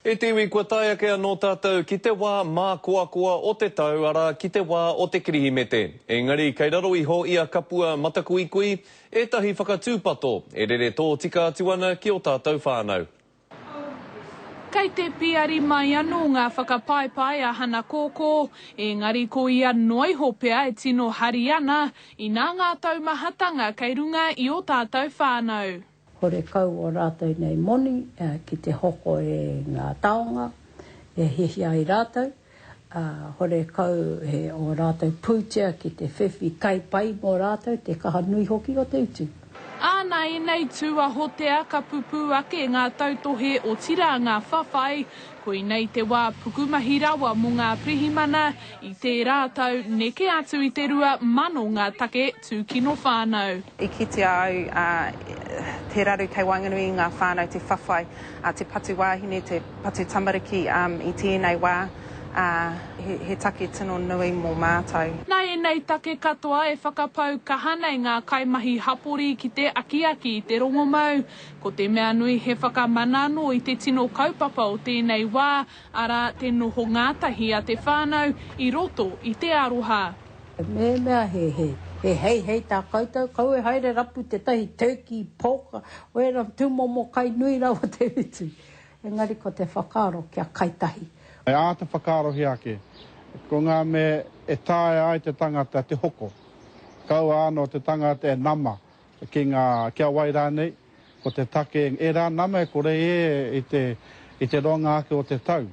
E te iwi, kua tae ake anō tātou ki te wā mākoakoa o te tau, arā, ki te wā o te Kirihimete. Engari, kei raro iho i a Kapua Matakuikui ētahi whakatūpato e rere tōtika atu ana ki ō tātou whānau. Kei te pīari mai anō ngā whakapaepae a Hana Kōkō, engari ko ia noa iho pea e tino hari ana, inā ngā taumahatanga kei runga i ō tātou whānau. Horekau o rātou nei moni ki te hoko e ngā taonga e hiahia ai rātou, ā, horekau he ō rātou pūtea ki te whiwhi kai pai mō rātou, te kaha nui hoki o te utu. Ā, nā ēnei tū ahotea ka pupū ake ngā tautohe otirā ngā whawhai, koinei te wā pukumahi rawa mō ngā pirihimana i tērā tau neke atu i te 2000 ngā take tūkino whānau. I kitea au te raru kei waenganui i ngā whānau, te whawhai, te patu wāhine, te patu tamariki i tēnei wā, he take tino nui mō mātou. Nā ēnei take katoa e whakapau kaha nei ngā kaimahi hapori ki te akiaki i te rongomau. Ko te mea nui he whakamana anō i te tino kaupapa o tēnei wā, arā, te noho ngātahi a te whānau i roto i te aroha. Mehemea he, he, he heihei tā koutou, kaua e haere rapu tētahi turkey, pork, wēra tūmomo kai nui rawa te utu. Engari ko te whakaaro kia kai tahi. E āta whakaarohia ake, ko ngā mea e taea ai te tangata te hoko. Kaua anō te tangata e nama ki ngā, ki a wai rānei, ko te take, ērā nama e kore e i te, i te roanga ake o te tau.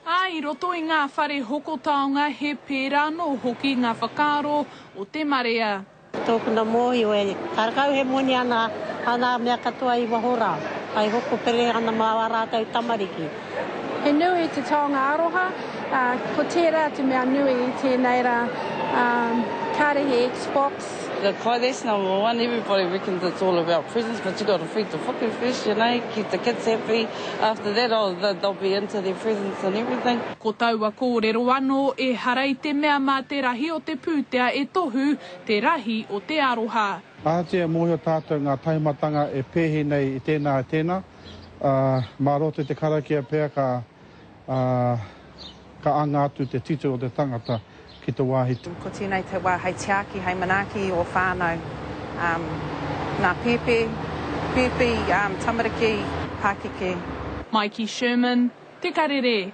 Ā, i roto i ngā whare hoko taonga he pērā anō hoki ngā whakaaro o te marea. Tōku na mōhio e karekau he moni ana a ngā mea katoa i waho rā, hai hoko perehana mā ā rātou tamariki. He nui te taonga aroha, ā, ko tērā te mea nui i tēnei rā, ā, kāre he Xbox. The kai that's number one, everybody reckons it's all about presents but you gotta feed the whuku first you know, keep the kids happy, after that oh they'll be into their presents and everything. Ko taua kōrero anō, ehara i te mea mā te rahi o te pūtea e tohu te rahi o te aroha. Ahatia e mōhio tātou ngā taimatanga e pēhi nei i tēnā i tēnā, ā, mā roto i te karakia pea ka, ā, ka anga atu te titiro o te tangata ki te wāhi. Ko tēnei te wā hei tiaki, hei manaaki i ō whānau, ngā pēpē, pēpi, tamariki, pākeke. Maiki Sherman, Te Karere.